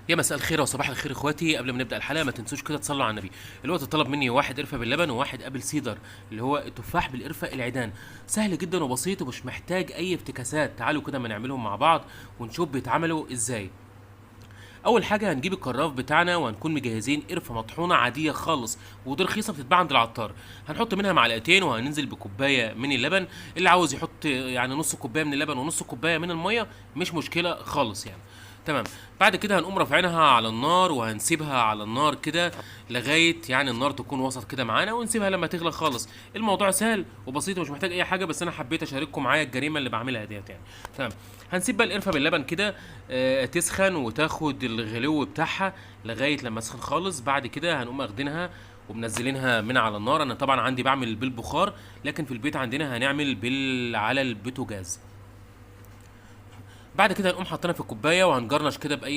يا مساء الخير وصباح الخير اخواتي. قبل ما نبدا الحلقة ما تنسوش كده تصلوا على النبي. الوقت طلب مني واحد قرفه باللبن وواحد apple cider اللي هو التفاح بالقرفه العيدان. سهل جدا وبسيط ومش محتاج اي افتكاسات. تعالوا كده ما نعملهم مع بعض ونشوف بيتعملوا ازاي. اول حاجة هنجيب الكراف بتاعنا وهنكون مجهزين قرفه مطحونه عادية خالص، ودي رخيصة بتتباع عند العطار. هنحط منها معلقتين وهننزل بكوبايه من اللبن. اللي عاوز يحط يعني نص كوباية من اللبن ونص كوباية من المية مش مشكلة خالص يعني. تمام. بعد كده هنقوم رافعينها على النار وهنسيبها على النار كده لغاية يعني النار تكون وسط كده معانا، ونسيبها لما تغلى خالص. الموضوع سهل وبسيط ومش محتاج اي حاجة، بس انا حبيت اشارككم معايا الجريمة اللي بعملها ديت يعني. تمام. هنسيب بقى القرفه باللبن كده تسخن وتاخد الغلو بتاعها لغاية لما تسخن خالص. بعد كده هنقوم اخدينها ومنزلينها من على النار. انا طبعا عندي بعمل بالبخار، لكن في البيت عندنا هنعمل على البوتاجاز. بعد كده هنقوم حاطينها في الكوباية وهنجرنش كده باي